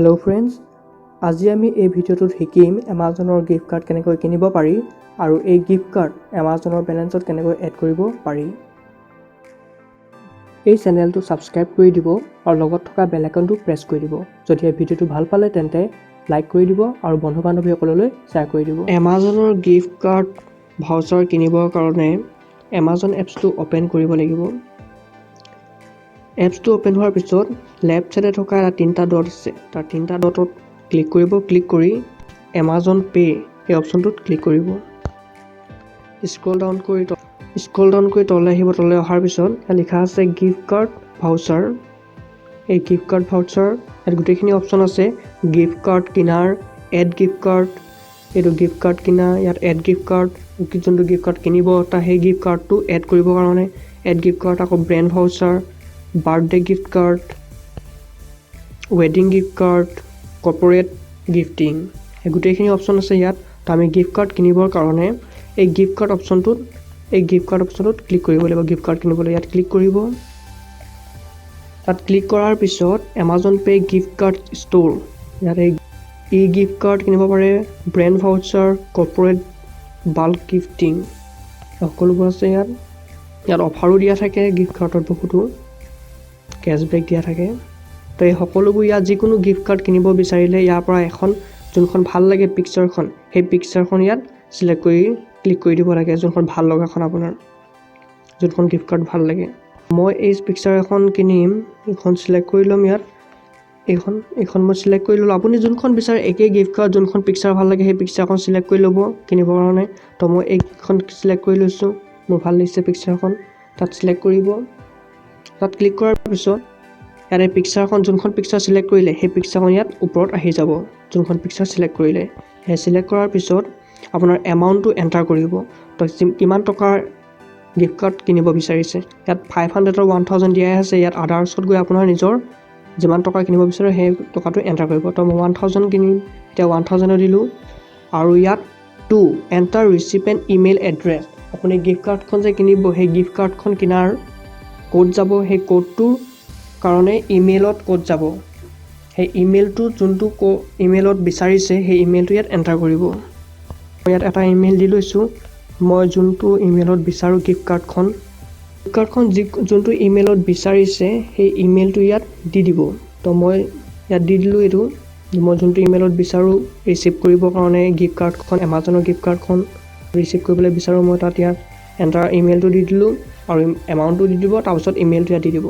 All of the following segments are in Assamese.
হেল্ল' ফ্ৰেণ্ডছ, আজি আমি এই ভিডিঅ'টোত শিকিম এমাজনৰ গিফ্ট কাৰ্ড কেনেকৈ কিনিব পাৰি আৰু এই গিফ্ট কাৰ্ড এমাজনৰ বেলেঞ্চত কেনেকৈ এড কৰিব পাৰি। এই চেনেলটো ছাবস্ক্ৰাইব কৰি দিব আৰু লগত থকা বেল আইকনটো প্ৰেছ কৰি দিব। যদি এই ভিডিঅ'টো ভাল পালে, তেন্তে লাইক কৰি দিব আৰু বন্ধু বান্ধৱীসকললৈ শ্বেয়াৰ কৰি দিব। এমাজনৰ গিফ্ট কাৰ্ড ভাউচাৰ কিনিবৰ কাৰণে এমাজন এপছটো অ'পেন কৰিব লাগিব। এপছটো অ'পেন হোৱাৰ পিছত লেফ্ট ছাইডে থকা এটা তিনিটা ডট আছে, তাৰ তিনিটা ডটত ক্লিক কৰিব। ক্লিক কৰি এমাজন পে' এই অপশ্যনটোত ক্লিক কৰিব। স্ক্ৰল ডাউন কৰি তললৈ আহিব। তললৈ অহাৰ পিছত ইয়াত লিখা আছে গিফ্ট কাৰ্ড ভাউচাৰ। এই গিফ্ট কাৰ্ড ভাউচাৰ, ইয়াত গোটেইখিনি অপশ্যন আছে। গিফ্ট কাৰ্ড কিনাৰ, এড গিফ্ট কাৰ্ড, এইটো গিফ্ট কাৰ্ড কিনা। ইয়াত এড গিফ্ট কাৰ্ড, যোনটো গিফ্ট কাৰ্ড কিনিব, তাৰ সেই গিফ্ট কাৰ্ডটো এড কৰিবৰ কাৰণে এড গিফ্ট কাৰ্ড। আকৌ brand voucher, birthday gift card, wedding gift card, corporate gifting, এই গোটেইখিনি অপশ্যন আছে ইয়াত। তো আমি গিফ্ট কাৰ্ড কিনিবৰ কাৰণে এই গিফ্ট কাৰ্ড অপশ্যনটোত ক্লিক কৰিব লাগিব। গিফ্ট কাৰ্ড কিনিবলৈ ইয়াত ক্লিক কৰিব। তাত ক্লিক কৰাৰ পিছত Amazon pay gift card store, ইয়াত এই ই গিফ্ট কাৰ্ড কিনিব পাৰে, brand voucher, corporate, bulk gifting, সকলোবোৰ আছে ইয়াত। ইয়াত অফাৰো দিয়া থাকে, গিফ্ট কাৰ্ডত বহুতো কেছবেক দিয়া থাকে। তো এই সকলোবোৰ ইয়াত যিকোনো গিফ্ট কাৰ্ড কিনিব বিচাৰিলে ইয়াৰ পৰা এখন যোনখন ভাল লাগে পিকচাৰখন, সেই পিকচাৰখন ইয়াত চিলেক্ট কৰি ক্লিক কৰি দিব লাগে। যোনখন ভাল লগাখন, আপোনাৰ যোনখন গিফ্ট কাৰ্ড ভাল লাগে। মই এই পিকচাৰ এখন কিনিম, এইখন চিলেক্ট কৰি ল'ম ইয়াত। এইখন মই চিলেক্ট কৰি ল'লোঁ। আপুনি যোনখন বিচাৰে, একেই গিফ্ট কাৰ্ড, যোনখন পিকচাৰ ভাল লাগে, সেই পিকচাৰখন চিলেক্ট কৰি ল'ব কিনিবৰ কাৰণে। তো মই এইখন চিলেক্ট কৰি লৈছোঁ, মোৰ ভাল লাগিছে পিকচাৰখন। তাত চিলেক্ট কৰিব। তাত ক্লিক কৰাৰ পিছত ইয়াতে পিকচাৰখন, যোনখন পিকচাৰ চিলেক্ট কৰিলে, সেই পিকচাৰখন ইয়াত ওপৰত আহি যাব। যোনখন পিকচাৰ চিলেক্ট কৰিলে, সেই চিলেক্ট কৰাৰ পিছত আপোনাৰ এমাউণ্টটো এণ্টাৰ কৰিব। তো কিমান টকাৰ গিফ্ট কাৰ্ড কিনিব বিচাৰিছে, ইয়াত 500ৰ 1000 দিয়াই আছে। ইয়াত আদাৰ্ছত গৈ আপোনাৰ নিজৰ যিমান টকা কিনিব বিচাৰে, সেই টকাটো এণ্টাৰ কৰিব। তো মই 1000 কিনিম, এতিয়া 1000-ৰ দিলোঁ। আৰু ইয়াত to enter recipient email address, আপুনি গিফ্ট কাৰ্ডখন যে কিনিব, সেই গিফ্ট কাৰ্ডখন কিনাৰ ক'ত যাব, সেই ক'ডটোৰ কাৰণে ইমেইলত ক'ত যাব, সেই ইমেইলটো যোনটো ইমেইলত বিচাৰিছে, সেই ইমেইলটো ইয়াত এণ্টাৰ কৰিব। মই ইয়াত এটা ইমেইল দি লৈছোঁ। মই যোনটো ইমেইলত বিচাৰোঁ গিফ্ট কাৰ্ডখন, গিফ্ট কাৰ্ডখন যোনটো ইমেইলত বিচাৰিছে, সেই ইমেইলটো ইয়াত দি দিব। তো মই ইয়াত দি দিলোঁ এইটো। মই যোনটো ইমেইলত বিচাৰোঁ ৰিচিভ কৰিবৰ কাৰণে গিফ্ট কাৰ্ডখন, এমাজনৰ গিফ্ট কাৰ্ডখন ৰিচিভ কৰিবলৈ বিচাৰোঁ, মই তাত ইয়াত এণ্টাৰ ইমেইলটো দি দিলোঁ আৰু এমাউণ্টটো দি দিব। তাৰপিছত ইমেইলটো ইয়াত দি দিব,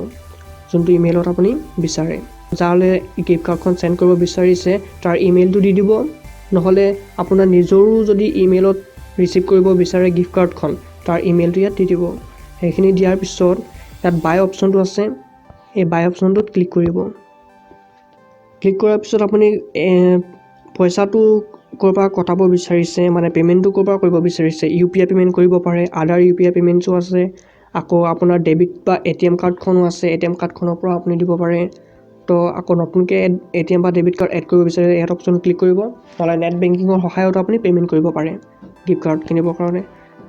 যোনটো ইমেইলত আপুনি বিচাৰে। যালৈ গিফ্ট কাৰ্ডখন চেণ্ড কৰিব বিচাৰিছে, তাৰ ইমেইলটো দি দিব। নহ'লে আপোনাৰ নিজৰো যদি ইমেইলত ৰিচিভ কৰিব বিচাৰে গিফ্ট কাৰ্ডখন, তাৰ ইমেইলটো ইয়াত দি দিব। সেইখিনি দিয়াৰ পিছত ইয়াত বাই অপশ্যনটো আছে, এই বাই অপশ্যনটোত ক্লিক কৰিব। ক্লিক কৰাৰ পিছত আপুনি পইচাটো ক'ৰ পৰা কটাব বিচাৰিছে, মানে পে'মেণ্টটো ক'ৰ পৰা কৰিব বিচাৰিছে, ইউ পি আই পে'মেণ্ট কৰিব পাৰে, আদাৰ ইউ পি আই পে'মেণ্টছো আছে। আকৌ আপোনাৰ ডেবিট বা এ টি এম কাৰ্ডখনো আছে, এ টি এম কাৰ্ডখনৰ পৰা আপুনি দিব পাৰে। তো আকৌ নতুনকৈ এ টি এম বা ডেবিট কাৰ্ড এড কৰিব বিচাৰিলে ইয়াত অপশ্যন ক্লিক কৰিব। নহ'লে নেট বেংকিঙৰ সহায়তো আপুনি পে'মেণ্ট কৰিব পাৰে গিফ্ট কাৰ্ড কিনিবৰ কাৰণে।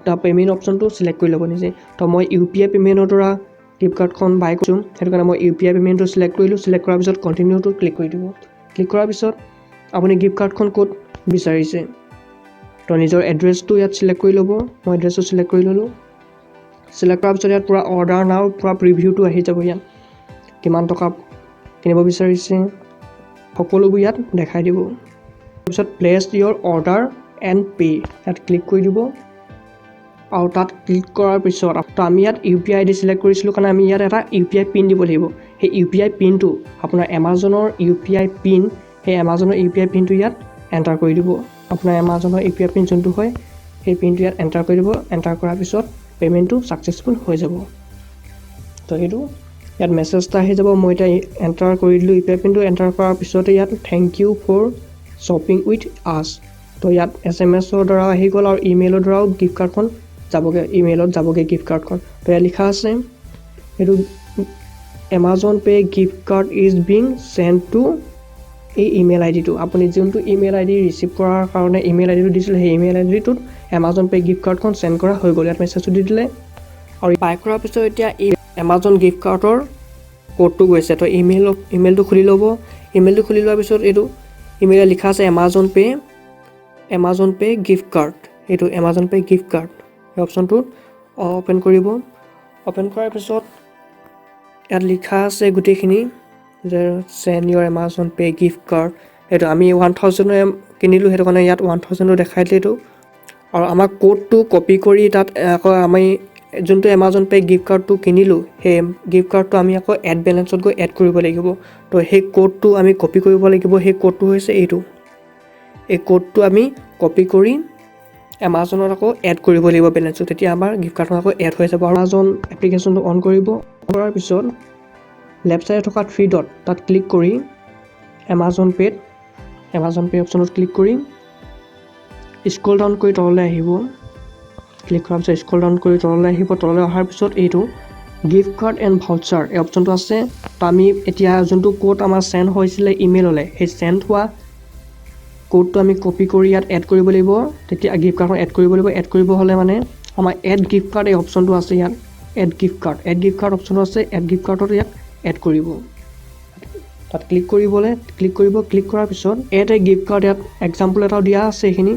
তো পে'মেণ্ট অপশ্যনটো চিলেক্ট কৰি ল'ব নিজে। তো মই ইউ পি আই পে'মেণ্টৰ দ্বাৰা গিফ্ট কাৰ্ডখন বাই কৰিছোঁ, সেইটো কাৰণে মই ইউ পি আই পে'মেণ্টটো চিলেক্ট কৰিলোঁ। চিলেক্ট কৰাৰ পিছত কণ্টিনিউটোত ক্লিক কৰি দিব। ক্লিক কৰাৰ পিছত আপুনি গিফ্ট কাৰ্ডখন ক'ত বিচাৰিছে, তো নিজৰ এড্ৰেছটো ইয়াত চিলেক্ট কৰি ল'ব। মই এড্ৰেছটো চিলেক্ট কৰি ল'লোঁ। চিলেক্ট কৰাৰ পিছত ইয়াত পূৰা অৰ্ডাৰ নাও, পূৰা প্ৰিভিউটো আহি যাব। ইয়াত কিমান টকা কিনিব বিচাৰিছে, সকলোবোৰ ইয়াত দেখাই দিব। তাৰপিছত "Place your order and pay", ইয়াত ক্লিক কৰি দিব। আৰু তাত ক্লিক কৰাৰ পিছত, তো আমি ইয়াত ইউ পি আই আই ডি চিলেক্ট কৰিছিলোঁ কাৰণে আমি ইয়াত এটা ইউ পি আই পিন দিব লাগিব। সেই ইউ পি আই পিনটো, আপোনাৰ এমাজনৰ ইউ পি আই পিন, সেই এমাজনৰ ইউ পি আই পিনটো ইয়াত এণ্টাৰ কৰি দিব। আপোনাৰ এমাজনৰ ইউ পি আই পিন যোনটো হয়, সেই পিনটো ইয়াত এণ্টাৰ কৰি দিব। এণ্টাৰ কৰাৰ পিছত পে'মেণ্টটো ছাকচেছফুল হৈ যাব। তো সেইটো ইয়াত মেছেজ এটা আহি যাব। মই এতিয়া এণ্টাৰ কৰি দিলোঁ ইউ পি আই পিনটো। এণ্টাৰ কৰাৰ পিছতে ইয়াত "Thank you for shopping with us"। তো ইয়াত এছ এম এছৰ দ্বাৰা আহি গ'ল আৰু ইমেইলৰ দ্বাৰাও গিফ্ট কাৰ্ডখন যাবগৈ, ইমেইলত যাবগৈ গিফ্ট কাৰ্ডখন। তো ইয়াত লিখা আছে এইটো "Amazon Pay gift card is being send to" এই ইমেইল আই ডিটো। আপুনি যোনটো ইমেইল আই ডি ৰিচিভ কৰাৰ কাৰণে ইমেইল আই ডিটো দিছিলে, সেই ইমেইল আই ডিটোত এমাজন পে' গিফ্ট কাৰ্ডখন চেণ্ড কৰা হৈ গ'ল। ইয়াত মেছেজটো দি দিলে। আৰু বাই কৰাৰ পিছত এতিয়া এই এমাজন গিফ্ট কাৰ্ডৰ ক'ডটো গৈছে। তো ইমেইলটো খুলি ল'ব। ইমেইলটো খুলি লোৱাৰ পিছত এইটো ইমেইলত লিখা আছে এমাজন পে' গিফ্ট কাৰ্ড। এইটো এমাজন পে' গিফ্ট কাৰ্ড, এই অপশ্যনটো অ'পেন কৰিব। অ'পেন কৰাৰ পিছত ইয়াত লিখা আছে গোটেইখিনি যে "Send your Amazon Pay gift card"। এইটো আমি 1000ৰে কিনিলোঁ, সেইটো কাৰণে ইয়াত 1000টো দেখাই দিলে এইটো। আৰু আমাক ক'ডটো কপি কৰি তাত আকৌ আমি যোনটো এমাজন পে' গিফ্ট কাৰ্ডটো কিনিলোঁ, সেই গিফ্ট কাৰ্ডটো আমি আকৌ এড বেলেঞ্চত গৈ এড কৰিব লাগিব। তো সেই ক'ডটো আমি কপি কৰিব লাগিব। সেই ক'ডটো হৈছে এইটো। এই ক'ডটো আমি কপি কৰি এমাজনত আকৌ এড কৰিব লাগিব বেলেঞ্চটো। তেতিয়া আমাৰ গিফ্ট কাৰ্ডখন আকৌ এড হৈ যাব। আৰু এমাজন এপ্লিকেশ্যনটো অন কৰিব। কৰাৰ পিছত লেফ্ট ছাইডে থকা থ্ৰী ডট, তাত ক্লিক কৰি এমাজন পে' অপশ্যনত ক্লিক কৰি স্ক্ৰল ডাউন কৰি তললৈ আহিব। ক্লিক কৰাৰ পিছত স্ক্ৰল ডাউন কৰি তললৈ আহিব। তললৈ অহাৰ পিছত এইটো গিফ্ট কাৰ্ড এণ্ড ভাউচাৰ, এই অপশ্যনটো আছে। তো আমি এতিয়া যোনটো ক'ড আমাৰ চেণ্ড হৈছিলে ইমেইললৈ, সেই চেণ্ড হোৱা ক'ডটো আমি কপি কৰি ইয়াত এড কৰিব লাগিব। তেতিয়া গিফ্ট কাৰ্ডখন এড কৰিব লাগিব। এড কৰিব হ'লে মানে আমাৰ এড গিফ্ট কাৰ্ড, এই অপশ্যনটো আছে ইয়াত। এড গিফ্ট কাৰ্ড অপশ্যনটো আছে। এড গিফ্ট কাৰ্ডত ইয়াত এড কৰিব। তাত ক্লিক কৰিব। ক্লিক কৰাৰ পিছত এড এ গিফ্ট কাৰ্ড, ইয়াত এক্সাম্পল এটাও দিয়া আছে। এইখিনি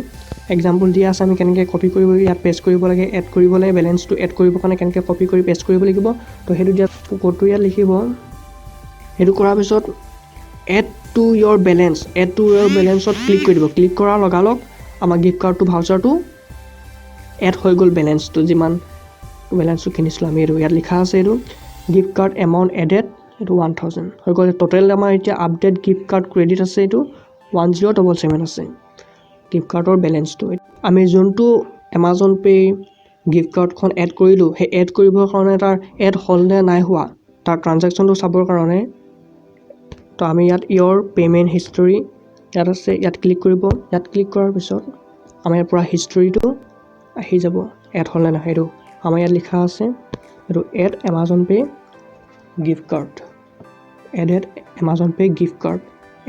এক্সাম্পল দিয়া আছে, আমি কেনেকৈ কপি কৰিব, ইয়াত পেষ্ট কৰিব লাগে, এড কৰিব লাগে, বেলেঞ্চটো এড কৰিবৰ কাৰণে কেনেকৈ কপি কৰি পেষ্ট কৰিব লাগিব। তো সেইটো দিয়া ক'ডটো ইয়াত লিখিব। সেইটো কৰাৰ পিছত "Add to your balance", "Add to your বেলেঞ্চত click কৰি দিব। ক্লিক কৰাৰ লগালগ আমাৰ গিফ্ট কাৰ্ডটো, ভাউচাৰটো এড হৈ গ'ল। বেলেঞ্চটো, যিমান বেলেঞ্চটো কিনিছিলোঁ আমি, এইটো ইয়াত লিখা আছে। এইটো গিফ্ট কাৰ্ড এমাউণ্ট এডেড, এইটো 1000 হৈ গ'ল। ট'টেল আমাৰ এতিয়া আপডেট গিফ্ট কাৰ্ড ক্ৰেডিট আছে, এইটো 1077 আছে গিফ্ট কাৰ্ডৰ বেলেঞ্চটো। আমি যোনটো এমাজন পে' গিফ্ট কাৰ্ডখন এড কৰিলোঁ, সেই এড কৰিবৰ কাৰণে তাৰ এড হ'ল নে নাই হোৱা, তাৰ ট্ৰানজেকশ্যনটো চাবৰ কাৰণে তো আমি ইয়াত ইয়ৰ পে'মেণ্ট হিষ্টৰী ইয়াত আছে, ইয়াত ক্লিক কৰিব। ইয়াত ক্লিক কৰাৰ পিছত আমাৰ ইয়াৰ পৰা হিষ্টৰীটো আহি যাব, এড হ'ল নে নহয়। এইটো আমাৰ ইয়াত লিখা আছে, এইটো add Amazon Pay gift card, added Amazon Pay gift card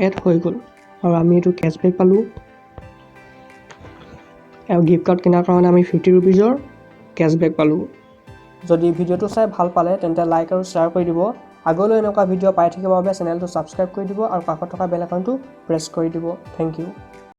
add হৈ গ'ল আৰু আমি এইটো কেছবেক পালোঁ। আৰু গিফ্ট কাৰ্ড কিনাৰ কাৰণে আমি 50 ৰুপিজৰ কেছবেক পালোঁ। যদি ভিডিঅ'টো চাই ভাল পালে, তেন্তে লাইক আৰু শ্বেয়াৰ কৰি দিব। আগলৈ এনেকুৱা ভিডিঅ' পাই থাকিবৰ বাবে চেনেলটো ছাবস্ক্ৰাইব কৰি দিব আৰু কাষত থকা বেল আইকনটো প্ৰেছ কৰি দিব। Thank U.